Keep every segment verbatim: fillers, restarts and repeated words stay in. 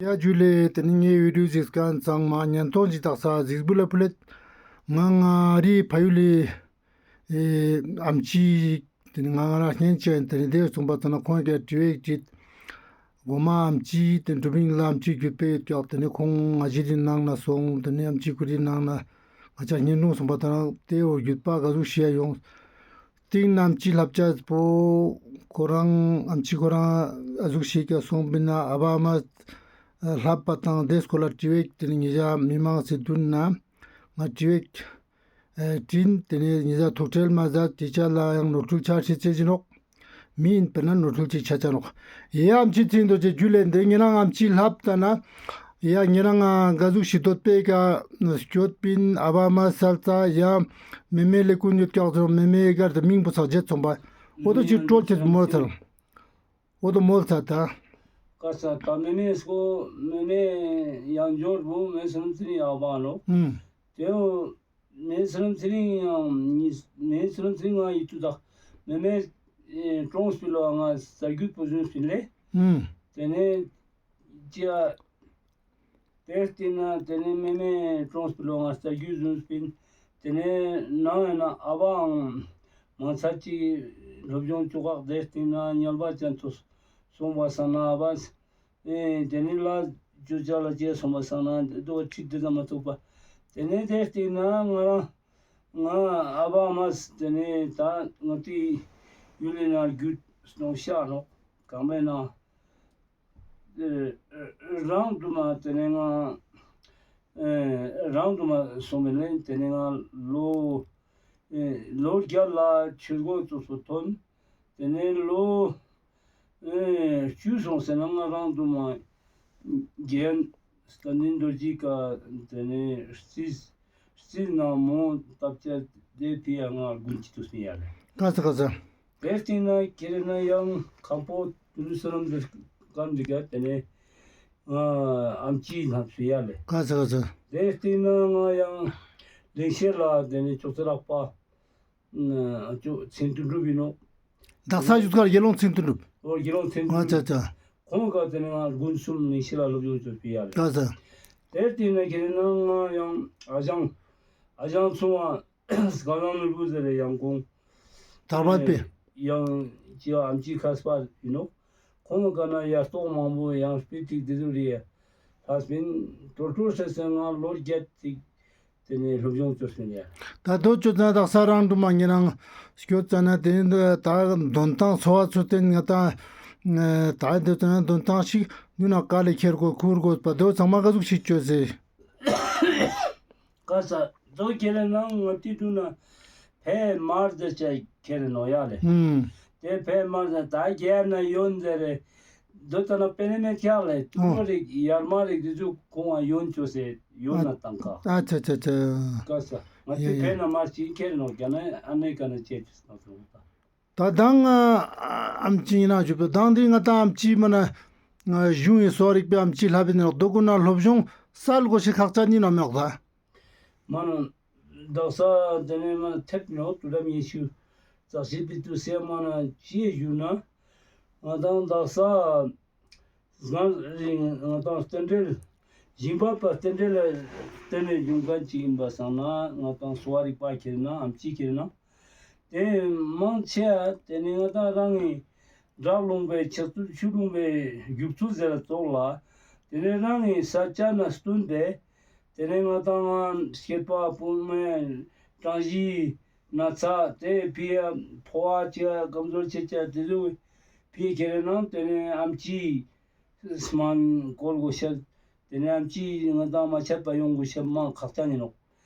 ཡ་ཇུ་ལེ། ཏེ་ནེ་ངའི་བི་ཌིའོ་གཟིགས་མཁན་ཚང་མ་ཉན་ཐོང་ཅིག་དག་ས་གཟིགས་འབུལ་ལ་ཕུལ་ལེད། ང་ང་རི་ཕ་ཡུལ་ལི་ཨེ་ཨམ་ཆི་ཏེ་ནེ་ང་ང་རང་གཉེན་ཆེན་ཏེ་ནེ་ཏེ་སོང་པ་ཙ་ན་ཁོང་གི་དྲི་བའི་དྲིས། གོ་མ་ཨམ་ཆི་ཏེ་ནེ་དྲུབ་ཨིན་ལ་ཨམ་ཆི་གྱུད་པེ་ཡོད་ཀྱག། ཏེ་ནེ་ཁོང་ང་ཞི་རི་ནང་ན་སོང་། ཏེ་ནེ་ཨམ་ཆི་ཁུ་རི་ནང་ན་ང་ཅག་གཉེན་དྲུང་སོང་པ་ཙ་ན་ཏེ་འོ་གྱུད་པ་ག་ཟུག་ཤི་ཡ་ཡོང་། སྟིང་ན་ཨམ་ཆི་ལྷབ་ཅས་པོ་ཁོ་རང་ཨམ་ཆི་ཁོ་རང་ཨ་ཟུག་ཤི་ཀྱག་སོང་པིན་ན་ཨ་བ་ཨ་མ་ལྷབ་པ་དང་ཏེ་སྐོར་ལ་དྲི་བའི་ཏེ་ནེ་ཉེ་ཞ་མི་མང་སི་དུན་ན་ང་དྲི་བའི་ཨེ་དྲིན་ཏེ་ནེ་ཉེ་ཞ་ཐུགས་ཁྲེལ་མ་ཟད་ཅི་ཆ་ལ་ཡང་ནོར་འཁྲུལ་ཆ་ཤེས་ཅེས་ཨིན་ནོག། མི་ཨིན་པ་ན་ནོར་འཁྲུལ་ཅིག་ཆ་ཆ་ནོག། ཡ་ཨམ་ཆི་ཚིག་འདོད་ཅེས་ཇུ་ལེ། ཏེ་ཉེ་རང་ཨམ་ཆི་ལྷབ་ཙ་ན་ཡ་ཉེ་རང་ང་ག་ཟུག་ཤི་དོད་པེ་ཀ་སྐྱོད་པིན་ཨ་བ་ཨ་མ་སལ་ཙ་ཡ་མེ་མེ་ལེ་ཀུན་ཡོད་ཀྱག་ཟེར་མེ་མེ་གར་ཏེ་མིང་པོ་ཚག་ཇེད་སོང་པ། འོ་ཏོ་ཅིག་ཀྲོལ་ཅེས་མོལ་ཚར། འོ་ཏོ་མོལ་ཚར་ད། ཀ་ས་ད་མེ་མེ་སྐོ་མེ་མེ་ཡང་འབྱོར་བོ་མེ་སེམས་ཚེ་རིང་ཡག་པ་ནོ། ཨུམ། ཏེའོ་མེ་སེམས་ཚེ་རིང་ཡང་མེ་སེམས་ཚེ་རིང་ང་ཡིད་དུ་ད་མེ་མེ་ཨེ་ཀྲོངས་པི་ལོ་ང་ས་རྒྱུད་པོ་ཟུན་སྤིན་ལེ། ཨུམ། ཏེ་ནེ་ཅི་ཡ་ཏེ་སྟིང་ན་ཏེ་ནེ་མེ་མེ་ཀྲོངས་པི་ལོ་ང་ས་རྒྱུད་ཟུན་སྤིན། ཏེ་ནེ་ནང་ཡང་ན་ཨ་བའང་མང་ཚ་ཅིག་སློབ་སྦྱོང་ཅོ་ཁག་ཏེ་སྟིང་ན་ཉལ་བ་ཅན་དུ་སོང་བ་སང་ན་ཨ་བ་ཨེ་ཏེ་ནེ་ལ་ཅོ་ཅ་ལ་ཅེ་སོང་བ་སང་ན་ཏེ་དོ་ཁྲིད་ཏེ་ཙམ་མ་ཐུག་པ། ཏེ་ནེ་ཏེ་སྟིང་ན་ང་རང་ང་ཨ་བ་ཨ་མས་ཏེ་ནེ་ད་ང་ཏི་ཡུལ་ལི་ན་རྒྱུད་སྟོང་ཤ་ནོག་གང་མེད་ན། ཨེ་ཨེ་རང་དུ་མ་ཏེ་ནེ་ང་ཨེ་རང་དུ་མ་སོང་མེ་ལེན་ཏེ་ནེ་ང་ལོ་ཨེ་ལོ་བརྒྱ་ལ་ཆོས་གོས་ཙོགས་སུ་ཐོན། ཏེ་ནེ་ལོ་ཨེ་བཅུ་སོང་ཟེར་ན་ང་རང་དུ་མ་རྒན་སྐལ་ལྡན་རྡོ་རྗེ་ཀ་ཏེ་ནེ་རྩིས་རྩིས་ན་མོ་བཏབ་ཅེས་ཏེ་ཕི་ཡ་ང་དགུན་གྱི་དུས་ནེ་ཡ་ལེ། ཀ་ས་ཀ་ས། ཏེ་སྟིང་ན་ཁྱེར་ན་ཡང་ཁམ་པོ་ཏུ་ལུ་སི་རམ་ཟེར་ཁན་འདི་ག་ཏེ་ནེ་ཨ་ཨམ་ཆི་ནང་སུ་ཡ་ལེ། ཀ་ས་ཀ་ས། ཏེ་སྟིང་ན་ང་ཡང་ལེང་ཤེད་ལ་ཏེ་ནེ་ཅོག་ཙེ་རག་པ་ཨ་ཅོ་ཚེ་མདུན་གྲུབ་ཨིན་ནོག། དག་ས་ཞུ་ཁར་དགེ་སློང་ཚེ་མདུན་གྲུབ། འོ་དགེ་སློང་ཚེ་མདུན་ཨ་ཅ་ཅ། ཁོང་ག་ཏེ་ནེ་ང་དགུན་གསུམ་ལེང་ཤེད་ལ་སློབ་སྦྱོང་ཅོས་པི་ཡ་ལེ། ཀ་ས། ཏེ་སྟིང་ན་ཁྱེར་ན་ང་ཡང་ཨ་ཞང་ཨ་ཞང་ཚུང་བ་སྐལ་བཟང་ནོར་བུ་ཟེར་རེ་ཡང་ཁོང་དར་བ་པེ། ཡང་ཅི་ཨམ་ཆི་ཁ་སྤར་ཨིན་ནོག། ཁོང་ག་ན་ཡ་སྟོག་མང་པོ་ཡང་སྤེ་ཏིག་ཏེ་ཟུག་རེ་ལྷ་སྤིན་ཏོ་ཏོ་ཧྲེ་སེ་ང་ལོ་བརྒྱད་ཅིག་ཏེ་ནེ་སློབ་སྦྱོང་ཅོས་སོང་ཡ། ད་དོ་ཅོ་ཙ་ན་དག་ས་རང་དུ་མ་ཉེ་རང་སྐྱོད་ཙ་ན་ཏེ་ནེ་ད་དོན་ཐང་འཚོ་བ་ཚུ་ཏེ་ནེ་ད་ད་དོ་ཙ་ན་དོན་ཐང་ཞིག་ནུ་ན་ཀ་ལེ་ཁྱེར་གོས་ཁུར་གོས་པ་དོ་ཚང་མ་ག་ཟུག་ཞིག་ཅོས་སེ། ཀ་ས་དོ་ཁྱེར་ན་ང་ཏི་དུ་ན་ཕེ་མར་ཟེར་ཅེས་ཁྱེར་ནོག་ཡ་ལེ། ཧུམ། ཏེ་ཕེ་མར་ཟེར་ད་རྒྱལ་ན་ཡོན་ཟེར་རེ་དོ་ཙ་ན་པེ་ནེ་མེ་ཁྱག་ལེ་ཏུ་རིག་ཡར་མ་རིག་ཏེ་ཚུ་ཁོང་ང་ཡོན་ཅོས་སེ་ཡོན་ན་ཏང་ཀ། ཨ་ཆ་ཆ་ཆ། ཀ་ས་ང་ཏི་ཡ་ཡ་ཕེ་ན་མར་ཅིག་ཁྱེར་ནོག་ཀ་ན་ཨ་ནེ་ཀ་ན་ཅེ་ཅེས་ན་སོང་ད། ད་དང་ཨ་ཨམ་ཆི་ཨིན་ན་ཞུ་པ་དང་འདི་ང་ད་ཨམ་ཆི་མ་ན་ང་གཞུང་ཡི་གསོ་རིག་པའི་ཨམ་ཆི་ལྷབ་ཨིན་ནོག། དོ་ཀུན་ན་སློབ་སྦྱོང་སལ་གོས་ཤེས་ཁག་ཅན་ཨིན་ནོག་མེད་ད། མ་ན་དག་ས་ཏེ་ནེ་མ་ཐེབས་ནོག་དུ་རམ་ཡེ་ཤུ་ཙག་ཤི་པི་ཏུ་སེ་མ་ན་ཅི་ཞུ་ན་ང་དང་དག་ས་ང་རང་ང་དང་རྟེན་འབྲེལ་ཞིང་པ་པ་རྟེན་འབྲེལ་ལ་བརྟེན་ནས་བྱུང་མཁན་ཅིག་ཡིན་པ་སང་ན་ང་དང་གསོ་བ་རིག་པ་ཁྱེར་ན་ཨམ་ཆི་ཁྱེར་ན་དེ་མང་ཆེ་བ་དེ་ནི་ང་དང་རང་གི་བྲག་ལུང་པའི་ཆགས་ཚུལ་ཆུ་ལུང་པའི་རྒྱུག་ཚུལ་ཟེར་ཙོགས་ལ་དེ་ནི་རང་གི་ས་ཆ་ན་བསྟུན་ཏེ་དེ་ནི་ང་དང་ང་སྐྱེས་པ་བུད་མེད་གྲངས་གཞི་ན་ཚ་དེ་ཕི་ཡ་ཕོ་བ་ཆེ་ཆ་ཀམ་ཛོར་ཆེ་ཆ་དེ་ཚོ་ཕི་ཁྱེར་ན་དེ་ནི་ཨམ་ཆི་སྨན་བཀོལ་དགོས་ཤེས། དེ་ནས་ཨམ་ཆི་ང་དང་མ་ཆད་པ་ཡོང་དགོས་ཤེས་མ་ཁག་ཅན་ཡིན་ནོག།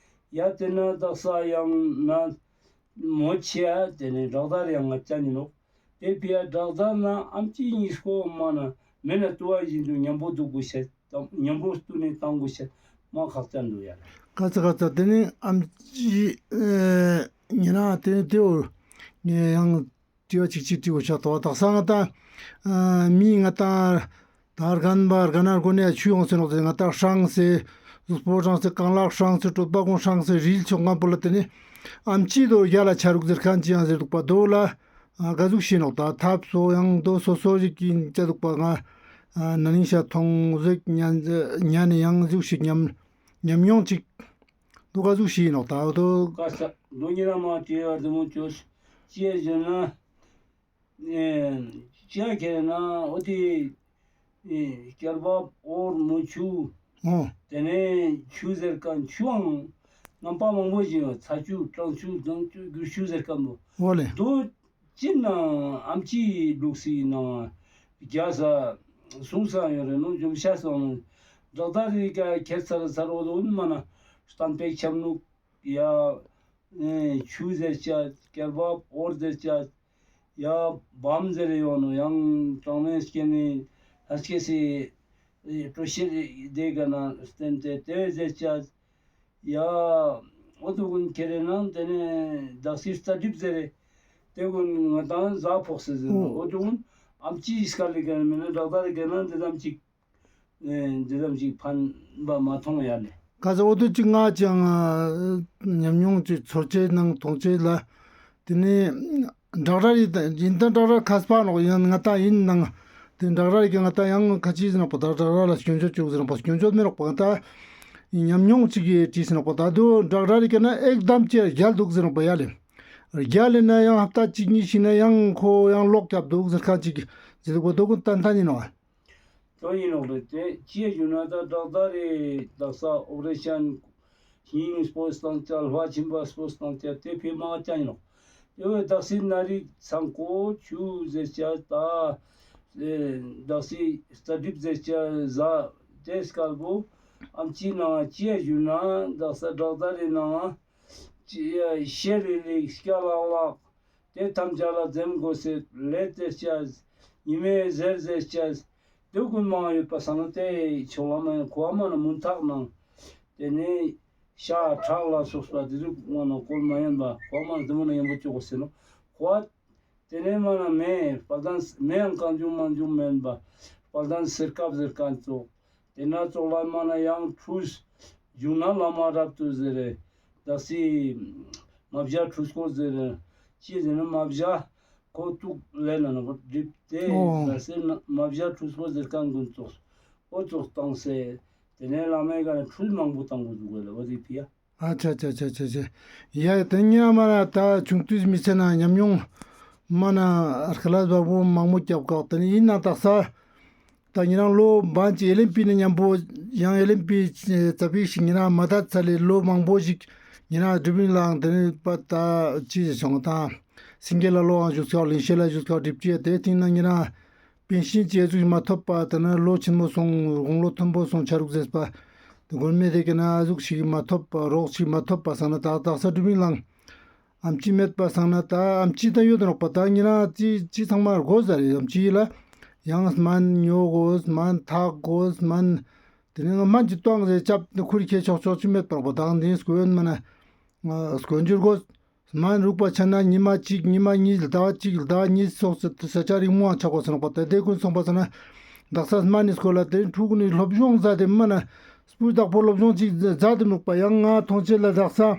ཡ་དེ་ན་དག་ས་ཡང་ན་མོ་ཆེ་ཡ་དེ་ནས་དྲག་དར་ཡང་ང་ཅན་ཡིན་ནོག། དེ་ཕི་ཡ་དྲག་དར་ན་ཨམ་ཆི་གཉིས་ཀོ་མ་ན་མེ་ན་ཏུ་བ་བཞིན་དུ་མཉམ་པོ་འདུག་དགོས་ཤེས་དང་མཉམ་པོ་བསྟུན་ནས་བཏང་དགོས་ཤེས་མ་ཁག་ཅན་འདུག་ཡ། ཁ་ཚ་ཁ་ཚ་དེ་ནས་ཨམ་ཆི་ཨེ་ཉེ་རང་དེ་ནས་དེ་འོ་ངས་ཡང་དྲི་བ་གཅིག་གཅིག་དྲི་བོ་ཆགས་ཏོ། དག་ས་ང་དང་ཨ་མི་ང་དང་ད་རྒན་པ་རྒན་ན་རྒོན་ནས་ཆུ་ཡོང་ཟེར་ནོག་ཟེར། ང་དང་ཧྲང་སེ་གཟུགས་པོ་ཧྲང་སེ་རྐང་ལག་ཧྲང་སེ་གྲོད་པ་གུན་ཧྲང་སེ་རིལ་ཆོག་ང་པོ་ལ་དེ་ནི་ཨམ་ཆི་དོ་རྒྱ་ལ་ཆ་རུག་ཟེར་མཁན་ཅི་ཡང་ཟེར་འདུག་པ་དོ་ལ་ཨ་ག་ཟུག་ཤེས་ནོག། ད་ཐབས་སོ་ཡང་དོ་སོ་སོ་ཞིག་གིན་ཅ་འདུག་པ་ང་ ཨ་ན་ནིང་ཤ་ཐོང་ཟིག་ཉན་ཉན་ནི་ཡང་ཟུག་ཤིག་ཉམས་ཉམས་མྱོང་ཅིག་དུག་ག་ཟུག་ཤིག་ཨིན་ནོག་ད་འོ་དོ། ཀ་ས་དོ་ཉི་ར་མ་ཏི་ཡ་རྡི་མོ་ཅོས་ཅི་ཡ་ཟེར་ན། ཨེ་ཅི་ཡ་ཁྱེར་ན་འོ་དེ་ཨེ་སྐྱར་བབ་འོར་མུ་ཆུ། ཨོ། དེ་ནས་ཆུ་ཟེར་ཁན་ཆུའང་རྣམ་པ་མང་པོ་ཞིག་ཡོད། ཚ་ཆུ་གྲང་ཆུ་གཙང་ཆུ་གུར་ཆུ་ཟེར་ཁན་པོ། འོ་ལེ། དོ་ཅི་ན་ཨམ་ཆི་ལུགས་སི་ནང་རྒྱ་ས་སུང་ས་ཡོད་རེད་ནོ་འཇོམས་ཤ་སོང་ནོ། བྲག་དར་རི་ཀ་ཁྱེར་ཚར་ཚར་འོ་དོ་མ་ན་གཏམ་དཔེ་ཁྱབ་ནུག་ཡ། ཨེ་ཆུ་ཟེར་ཅ་སྐྱར་བབ་འོར་ཟེར་ཅ་ཡ་བམ་ཟེར་ཡོང་ནོ་ཡང་གྲངས་མེད་སྐྱེ་ནི་ལྷ་སྐྱེ་སི་ཨེ་སྤྲོ་ཤེར་དེ་ག་ན་བསྟན་ཏེ་དེ་ཟེར་ཅ་ཡ་འོ་དུ་ཀུན་ཁྱེར་ན་དེ་ནས་དག་སི་རྩ་གྲིབ་ཟེར་རེ་དེ་ཀུན་ང་དང་ཟ་ཕོག་སེ་ཟེར་ནོ། འོ་དུ་ཀུན་ཨམ་ཆི་ཨིས་ཀ་ལི་ག་ན་མེད་ན་བྲག་དར་རི་ག་ན་འདི་ཙམ་ཅིག་ཨེ་འདི་ཙམ་ཞིག་ཕན་པ་མ་མཐོང་ཡ་ལེ། ཁ་ས་འོ་དོ་ཅིག་ང་ཅང་ཨ་ཉམས་མྱོང་ཅིག་ཚོར་ཅེས་ནང་མཐོང་ཅེས་ལ། དེ་ནས་བྲག་དར་རི་ཡིན་ད་བྲག་དར་ཁ་སྤ་ནོག་ཡང་ང་ད་ཡིན་ནང་དེ་བྲག་དར་རི་གི་ང་ད་ཡང་ཁ་ཅིག་ཟེར་ནོག་པ་ད་བྲག་དར་ལ་སྐྱོན་བརྗོད་ཅུག་ཟེར་ནོག་པ་སྐྱོན་བརྗོད་མེད་ནོག་པ་ང་ད་ཉམས་མྱོང་ཅིག་གི་བྲིས་ཟེར་ནོག་པ་ད་དུ་བྲག་དར་རི་གི་ན་ཨེག་དམ་ཅེ་རྒྱལ་འདུག་ཟེར་ནོག་པ་ཡ་ལེ། རྒྱལ་ལེ་ན་ཡང་ཧབ་ཏ་གཅིག་གཉིས་ཤིག་ན་ཡང་ཁོ་ཡང་ལོག་རྒྱབ་འདུག་ཟེར་ཁ་ཅིག་ཟེར་འདུག་པ་དོ་ཀུན་ཏན་ཏན་ཡིན་ནོག་དོ་ཡིན་ནོག་ལེ། དེ་ཅི་ཡ་ཞུ་ན་ད་བྲག་དར་རི་དག་ས་ཨོ་པ་རེ་ཤན་ཧིང་སྤོས་བཏང་ཅ་ལྷ་ཆེན་པ་སྤོས་བཏང་ཅ་དེ་ཕི་མ་ཅ་ཡིན་ནོག་དེ་བས་དག་སི་ན་རི་ཚང་ཀོ་ཆུ་ཟེར་ཅ་ད་ཨེ་དག་སི་རྩ་གྲིབ་ཟེར་ཅ་ཟ་དེ་སྐལ་པོ་ཨམ་ཆི་ན་ཅི་ཡ་ཞུ་ན་དག་ས་བྲག་དར་རི་ནང་ཅི་ཡ་ཤེ་རི་ལི་སྐྱ་ལག་ལག་དེ་ཐམས་ཅད་ལ་འཛེམ་དགོས་སེ་ལས་དེ་བྱས། ཉི་མའི་ཟེར་ཟེར་བྱས། དེ་ཀུན་མང་ཡོད་པ་སང་ན་དེ་ཆོག་ལ་མ་ཡིན་ཁོ་བ་མ་ན་མུན་ཐག་ནང་། དེ་ནས་ཤ་ཁྲག་ལ་སོགས་པ་དེ་ཚོ་མ་ན་བཀོལ་མ་ཡིན་པ་ཁོ་བ་མ་ན་དེ་མ་ན་ཡིན་པ་ཅོག་གོ་ཟེར་ནོ། ཁོ་བ་དེ་ནས་མ་ན་མེ་དཔལ་ལྡན་མེ་ཡང་གང་བྱུང་མང་བྱུང་མེན་པ་དཔལ་ལྡན་གསེར་ཁབ་ཟེར་མཁན་ཚོ། དེ་ན་ཙོགས་ལ་མ་ན་ཡང་ཁྲུས་བྱུང་ན་བླ་མ་རབ་ཏུ་ཟེར་རེ། ད་སི་མ་བྱ་ཁྲུས་སྐོར་ཟེར་རེ། ཅི་ཟེར་ན་མ་བྱ་ཁོ་ཏུག་ལེ་ན་ན་བོ་སྒྲིབ་སྟེ། ཨོ། ད་སི་མ་བྱ་ཁྲུས་སྐོར་ཟེར་མཁན་ཀུན་ཙོགས། ཨོ་ཙོགས་བཏང་སེ། དེ་ནས་བླ་མའི་ཀ་ནས་ཁྲུས་མང་པོ་བཏང་དགོས་འདུག་གོ་ལེ་བ་དེ་ཕི་ཡ། ཨ་ཆ་ཆ་ཆ་ཆ་ཆ། ཡ་དེ་ཉི་མ་ན་ད་ཆུང་དུས་མི་ཚེ་ན་ཉམས་མྱོང་མ་ན་ཨར་ཁ་ལ་བ་བོ་མང་མོ་རྒྱབ་ཀག་དེ་ནི་ཡིན་ན་དག་ས། ད་ཉེ་རང་ལོ་བན་ཅིག་ཨེ་ལེན་པི་ནི་མཉམ་པོ་ཡང་ཨེ་ལེན་པི་ཙ་པིག་ཞིག་ཉེ་རང་མ་ད་ཚ་ལེ་ལོ་མང་པོ་ཞིག་ཉེ་རང་སྒྲིབ་ཡིན་ལའང་དེ་ནི་པ་ད་ཅི་ཞིག་སོང་དང་སིང་གེ་ལ་ལོའང་བཞུགས་ཚར་ལིང་ཤེད་ལ་བཞུགས་ཚར་སྒྲིབ་ཅི་ཡ་དེ་སྟིང་ན་ཉེ་རང་པེན་ཤིན་ཅི་ཟུག་མ་ཐོབ་པ་དེ་ན་ལོ་ཆེན་མོ་སོང་དགུང་ལོ་མཐོན་པོ་སོང་ཆ་རུག་ཟེར་པ་དེ་དགོན་མེད་དེ་ཀ་ན་ཟུག་ཞིག་མ་ཐོབ་པ་རོགས་ཞིག་མ་ཐོབ་པ་སང་ན་ད་དག་ས་སྒྲིབ་ཡིན་ལའང་ཨམ་ཆི་མེད་པ་སང་ན་ད་ཨམ་ཆི་ད་ཡོད་ནོག་པ་ད་ཉེ་རང་ཅི་ཅི་ཚང་མ་དགོས་ཟེར་རེད། ཨམ་ཆི་ལ་ཡང་སྨན་ཉོ་དགོས་སྨན་ཐག་དགོས་སྨན་དེ་ནས་སྨན་གྱི་ཏོང་ཟེར་ཆབ་ཁུར་ཁྱེར་ཆོག་ཆོག་ཅི་མེད་པ་ནོག་པ་ད་འདི་སྐོན་མ་ན་སྐོན་འཇུར་དགོས། སྨན་རུག་པ་ཆ་ན་ཉི་མ་གཅིག་ཉི་མ་གཉིས་ཟླ་བ་གཅིག་ཟླ་བ་གཉིས་སོགས་སུ་ས་ཆ་རིང་མོའང་ཆགས་དགོས་ཟེར་ནོག་པ་ད་དེ་ཀུན་སོང་པ་སང་ན་དག་ས་སྨན་ནི་སྐོར་ལ་དེ་ཕྲུ་གུ་ནི་སློབ་སྦྱོང་མཛད་དེ་མ་ན་སྤུས་དག་པོ་སློབ་སྦྱོང་ཅིག་མཛད་དེ་ནོག་པ་ཡང་ང་མཐོང་ཆེད་ལ་དག་ས།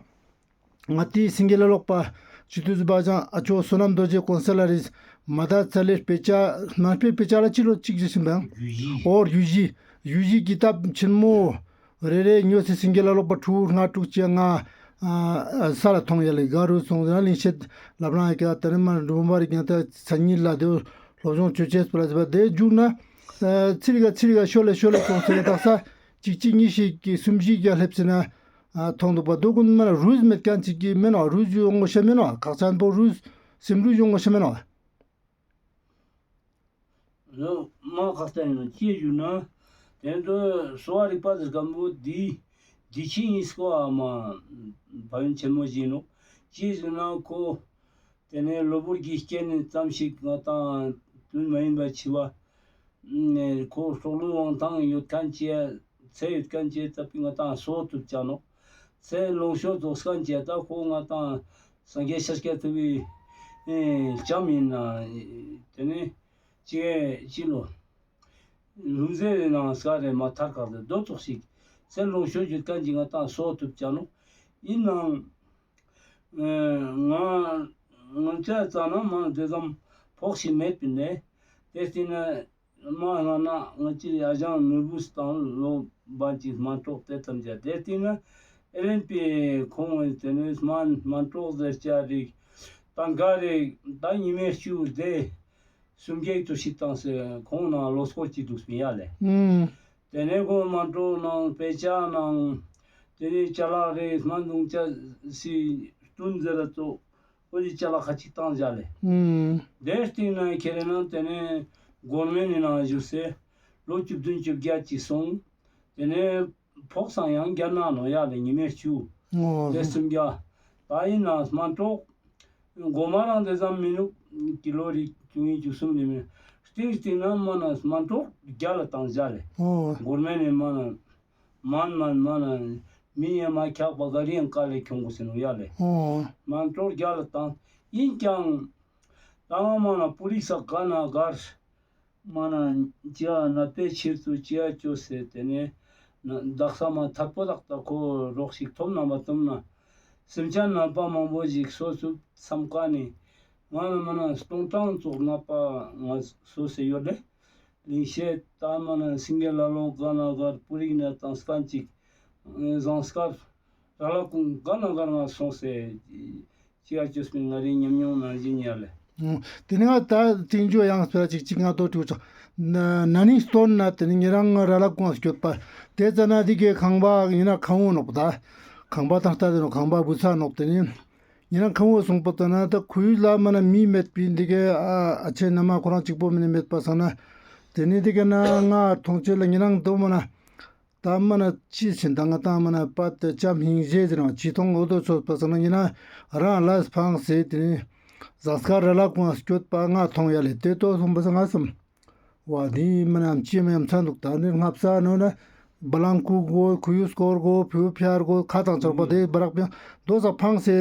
ང་ཏི་སིང་གེ་ལ་ལོག་པ་ཅི་ཏུ་ཟི་བ་ཅང་ཨ་ཅོ་བསོད་ནམས་རྡོ་རྗེ་གོང་ས་ལ་རིས་མ་ད་ཚ་ལེ་དཔེ་ཆ་མ་དཔེ་དཔེ་ཆ་ལ་ཅི་ལོ་གཅིག་ཅི་ཞིམ་པའང་ཨོ་རྒྱུ་ཞི་རྒྱུ་ཞི་ཀི་ཏབ་ཆེན་མོ་རེ་རེ་ཉོས་སེ་སིང་གེ་ལ་ལོག་པ་ཕྲུ་གུ་ལྔ་དྲུག་ཅི་ང་ས་ལ་ཐོང་ཡ་ལེ་ག་རུ་སོང་ཟེར་ན་ལིང་ཤེད་ལབ་ན་ཡ་ཀ་ད་ནི་མ་འགྲོ་བ་རིག་ཡང་ད་ཚ་ཉིད་ལ་དེ་སློབ་སྦྱོང་ཅོ་ཅེས་པ་ལ་ཟེར་བ་དེ་རྒྱུག་ན་ཚིལ་ག་ཚིལ་ག་ཤོ་ལེ་ཤོ་ལེ་སོང་སེ་དག་ས་གཅིག་གཅིག་གཉིས་ཤིག་གི་གསུམ་བཞི་ག་སླེབས་སེ་ན། ཨ་ཐོང་འདུག་པ་དོ་ཀུན་མ་ན་རུས་མེད་ཁན་ཅིག་གི་མེན་ནོ། རུས་ཡོང་ངོ་ཤ་མེན་ནོ། ཁག་ཅན་པོ་རུས་སེམས་རུས་ཡོང་ངོ་ཤ་མེན་ནོ། ལོ་མ་ཁག་ཅན་ཡིན་ནོ་ཅི་ཞུ་ན། དེ་ཚོ་གསོ་བ་རིག་པ་ཟེར་ཁན་པོ་འདི་འདི་ཕྱི་གཉིས་སྐོ་བ་མ་བ་ཡོན་ཆེན་མོ་ཞིག་ཡིན་ནོ། ཅི་ཞུ་ན་ཁོ་དེ་ནས་གློ་བུར་གྱི་རྐྱེན་ཙམ་ཞིག་ང་དང་དུས་མ་ཡིན་པ་འཆི་བ། ཁོ་སྲོག་ལུས་དབང་ཐང་ཡོད་ཁན་ཅིག་ཚེ་ཡོད་ཁན་ཅིག་ཙ་པིག་ང་དང་གསོ་ཐུབ་ཅ་ནོག། ཚེ་ལོངས་སྤྱོད་རྫོགས་ཁན་ཅིག་ད་ཁོ་ང་དང་སངས་རྒྱས་ཤཱཀྱ་ཐུབ་པའི་ལྕམ་ཡིན་ན་དེ་ནས་ཅི་ཅི་ལོ་ལྷུང་བཟེད་ནང་ས་རེ་མ་ཐར་ཁག་དེ་རྡོ་ཙོགས་ཤིག་ཚེ་ལོངས་སྤྱོད་ཡོད་ཁན་ཅིག་ང་དང་གསོ་ཐུབ་ཅ་ནོག། ཡིན་ནའང་ང་ང་ཅག་ཙ་ན་མ་དེ་ཙམ་ཕོགས་ཤིག་མེད་པིན་ནས་དེ་སྟེང་ན། མ་ང་ན་ང་ཅི་ཡ་ཞང་ནོར་བུ་སྟེང་ལོ་བན་ཅིག་སྨན་གྲོགས་དེ་ཐམས་ཅད་དེ་སྟེང་ན་ཨེ་ལེན་པི་ཁོང་ངི་དེ་ནི་སྨན་སྨན་གྲོགས་ཟེར་ཅ་རིག་ཏང་ཀ་རིག་ད་ཉི་མའི་བཅུ་དེ་སུམ་བརྒྱ་ཏུ་ཞིག་བཏང་སེ་ཁོང་ན་ལོ་སྐོར་ཅིག་འདུག་སྨི་ཡ་ལེ། ཨུམ། དེ་ནས་ཁོང་སྨན་གྲོགས་ནང་དཔེ་ཆ་ནང་དེ་ནས་ཅ་ལག་རེ་སྨན་འདུང་ཅ་སི་སྟུན་ཟེར་ར་ཙོགས་ཁོ་ཅི་ཅ་ལག་ཁ་ཅིག་བཏང་བཞག་ལེ། ཨུམ། དེ་སྟེང་ན་ཁྱེད་རེ་ནང་དེ་ནས་སྒོར་མོ་ནི་ནང་བཞུགས་སེ་ལོ་བཅུ་བདུན་བཅོ་བརྒྱད་ཅིག་སོང་། དེ་ནས་ཕོགས་སང་ཡང་བརྒྱ་ན་ནོ་ཡ་ལེ་ཉི་མའི་བཅུ། ཨོ། དེ་སུམ་བརྒྱ། ད་ཡིན་ན་སྨན་གྲོགས་མགོ་མ་རང་དེ་ཙམ་མི་ནུག་ཀི་ལོ་རིགས་བཅུ་གཉིས་བཅུ་གསུམ་རེ་མི་སྟེང་སྟེང་ན་མ་ན་སྨན་གྲོགས་བརྒྱ་ལ་བཏང་བཞག་ལེ། ཨོ། སྒོར་མོ་ནི་མ་ན་མན་མན་མ་ན་མི་ཡན་མ་འཁྱག་པ་ག་རི་ཡང་དཀའ་ལས་ཁྱོང་དགོས་ཟེར་ནོ་ཡ་ལེ། ཨོ། སྨན་གྲོགས་བརྒྱ་ལ་བཏང་ཡིན་ཀྱང་ད་ང་མ་ན་པུ་རིག་ས་ག་ན་གར་མ་ན་ཅི་ཡ་ན་པའི་ཕྱིར་དུ་ཅི་ཡ་ཅོ་ཟེར་དེ་ནས་ན་དག་ས་མ་ཐད་པོ་དག་ད་ཁོ་རོགས་ཤིག་ཐོབ་ན་མ་ཐོབ་ན་སེམས་ཅན་ནད་པ་མང་པོ་ཞིག་གསོ་ཐུབ་བསམ་ཀ་ནས་ང་ལ་མ་ན་སྟོང་ཕྲག་ཙོགས་ནད་པ་ང་གསོ་སེ་ཡོད་ལེ། ལིང་ཤེད་ད་མ་ན་སིང་གེ་ལ་ལོ་ག་ན་གར་པུ་རིག་ན་དང་སྐན་ཅིག་ཟངས་དཀར་ར་ལ་ཀུང་ག་ན་གར་ང་སོང་སེ་ཅི་ཡ་ཅོས་པིན་ང་རེ་ཉམས་མྱོང་ནང་བཞིན་ཡ་ལེ། ཨུམ། དེ་ནས་ང་ད་ཏིང་ཇོ་ཡང་སྤེ་ར་ཅིག་ཅིག་ང་དོ་དྲུག་ཆོག་ན་ན་ནིང་སྟོན་ན་དེ་ནས་ཉེ་རང་ང་ར་ལ་ཀུང་སྐྱོད་པ་དེ་ཙ་ན་དེ་གའི་ཁང་པ་ཡིན་ན་ཁང་བོ་ནོག་ད་ཁང་པ་དང་ལྟ་དེ་ནོ་ཁང་པ་བུ་ཚ་ནོག་དེ་ནས། ཉེ་རང་ཁང་བོ་སོང་པ་ད་ན་ད་ཁོའི་ལ་མ་ན་མི་མེད་པིན་དེ་གའི་ཨ་ཨ་ཆེ་ན་མ་ཁོ་རང་གཅིག་པོ་མིན་ན་མེད་པ་སང་ན། དེ་ནས་དེ་གའི་ན་ང་མཐོང་ཆེད་ལ་ཉེ་རང་དོ་མ་ན་ད་མ་ན་ཅི་ཕྱིན་ད་ང་ད་མ་ན་པད་ལྕམ་སྙིང་རྗེ་ཟེར་ནང་ཅི་མཐོང་འོ་དོ་ཚོད་པ་སང་ན་ཉེ་རང་རང་ལ་ཕངས་སེ་དེ་ནས་ཟངས་དཀར་ར་ལ་ཀུང་སྐྱོད་པ་ང་མཐོང་ཡ་ལེ་དེ་དོ་སོང་པ་སང་ང་སམ། ཝ་དེ་མ་ན་ཅི་མ་ཡམ་ཚ་འདུག་ད་ནི་སྔ་ས་ནོ་ན་བ་ལང་ཀུ་གོ་ཁུ་ཡུ་སྐོར་གོ་ཕུ་ཕྱར་གོ་ཁ་དང་ཆག་པ་དེ་བ་རག་པ་དོ་ས་ཕངས་སེ་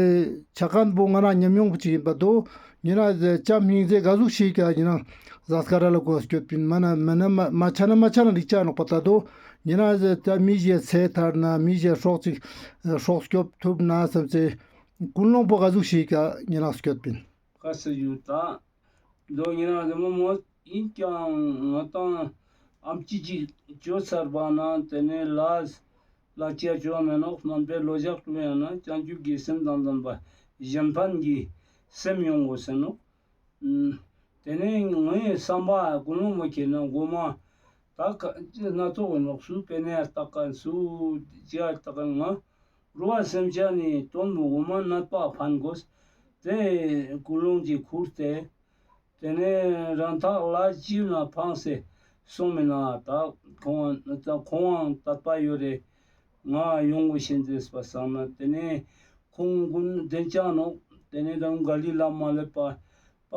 ཆ་ཁན་པོ་ང་ན་ཉམས་མྱོང་པོ་ཅིག་ཡིན་པ་དོ་ཉེ་རང་ལྕམ་སྙིང་རྗེ་ག་ཟུག་ཤིག་ག་ཉེ་རང་ཟངས་དཀར་ར་ལ་ཀུང་སྐྱོད་པིན་མ་ན་མ་ན་མ་མ་ཆ་ན་མ་ཆ་ན་རིག་ཆ་ནོག་པ་ད་དོ་ཉེ་རང་ལྕམ་མི་ཞེ་ཚེ་ཐར་ན་མི་ཞེ་སྲོག་ཅིག་སྲོག་སྐྱོབ་ཐུབ་ན་བསམ་སེ་ཀུན་སློང་པོ་ག་ཟུག་ཤིག་ག་ཉེ་རང་སྐྱོད་པིན། ཁ་སི་ཡུ་ད། མདོ་ཉེ་རང་རི་མོ་མོ་ཡིན་ཀྱང་ང་དང་ཨམ་ཅི་ཅིག་བཅོ་ཚར་བ་ན་དེ་ནས་ལ་ལ་ཅི་ཡ་བཅོ་བ་མེད་ནོག་སྨན་པའི་ལོ་ཞག་ཀྲུང་ཡང་ན་བྱང་ཆུབ་ཀྱི་སེམས་དང་ལྡན་པ་གཞན་ཕན་གྱི་སེམས་ཡོང་དགོས་ཟེར་ནོག་དེ་ནས་ངའི་བསམ་པ་ཀུན་སློང་མ་ཁྱེར་ན་མགོ་མ་ད་ཀ་སྣ་ཚོགས་ཡོད་ནོག་སུ་པེ་ནེ་ཡ་ལྟ་ཀ་སུ་ཅི་ཡ་ལྟ་ཀ་ང་རུ་བ་སེམས་ཅན་ནི་དོན་མོ་མགོ་མ་ནད་པ་ཕན་དགོས། དེ་ཀུན་སློང་གི་ཁུར་ཏེ། དེ་ནས་རང་ཐག་ལ་ཅི་ན་ཕངས་སེ་སོང་མེད་ན་ད་ཁོང་ད་ཁོང་དད་པ་ཡོད་རེ་ང་ཡོང་དགོས་ཤེས་ཟེར་པ་སང་ན་དེ་ནས་ཁོང་ཀུན་བདེན་ཅག་ནོག་དེ་ནས་རང་ག་ལི་ལ་མ་ལེབ་པ་པ་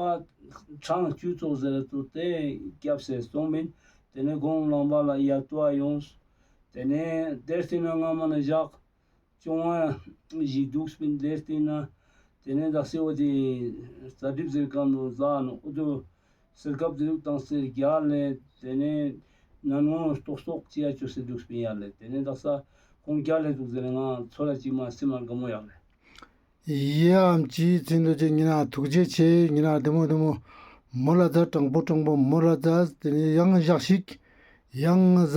གྲངས་བཅུ་ཙོགས་ཟེར་ཏུ་དེ་སྐྱབས་སེ་སོང་མིན། དེ་ནས་དགོང་ལངས་པ་ལ་ཡ་ཏུ་ཨ་ཡོངས། དེ་ནས་དེར་སྟེང་ན་ང་མ་ན་བཞག་ཅོང་བ་ཞིག་འདུག་སྤིན་དེར་སྟེང་ན། དེ་ནས་དག་སེ་འོ་དེ་རྩ་གྲིབ་ཟེར་ཀ་ནོ་ཟ་ནོ་འོ་དོ་སེར་ཁབ་དེ་རུ་བཏང་སེ་རྒྱ་ལས་དེ་ནས་ནན་ངོ་ཏོག་ཏོག་ཅི་ཡ་ཅོ་སེ་འདུག་སྤིན་ཡ་ལས་དེ་ནས་དག་ས་ཁོང་རྒྱ་ལས་འདུག་ཟེར་ང་ཚོ་ལ་ཅི་མ་སེ་མར་ག་མོ་ཡག་ལས། ཡེ་ཨམ་ཅི་ཚིན་དོ་ཅེ་ཉེ་རང་ཐུགས་རྗེ་ཆེ། ཉེ་རང་བདེ་མོ་བདེ་མོ་མོ་ལ་ཛ་དྲང་པོ་དྲང་པོ་མོ་ལ་ཛ་དེ་ནས་ཡང་ཞག་ཞིག་ཡང་ཟ་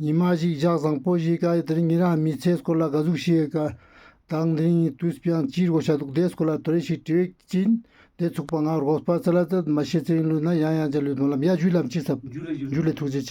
ཉི་མ་ཞིག་ཞག་བཟང་པོ་ཞིག་ག་དེ་ནས་ཉེ་རང་མི་ཚེ་སྐོར་ལ་ག་ཟུག་ཤེས་ག་དང་དེ་ནས་དུས་པའང་ཅིར་གོ་ཤ་འདུག་དེ་སྐོར་ལ་དོ་རེ་ཞིག་དྲི་བའི་ཅིན་དེ་ཚུགས་པ་ང་རོགས་པ་ཚ་ལ་ཙད་མ་ཤེས་ཚེ་ཡིན་ལུས་ན་ཡང་ཡང་ཅ་ལུས་མོ་ལམ་ཡ་ཇུ་ལམ་ཅི་སབ་ཇུ་ལེ་ཐུགས་རྗེ་ཆེ།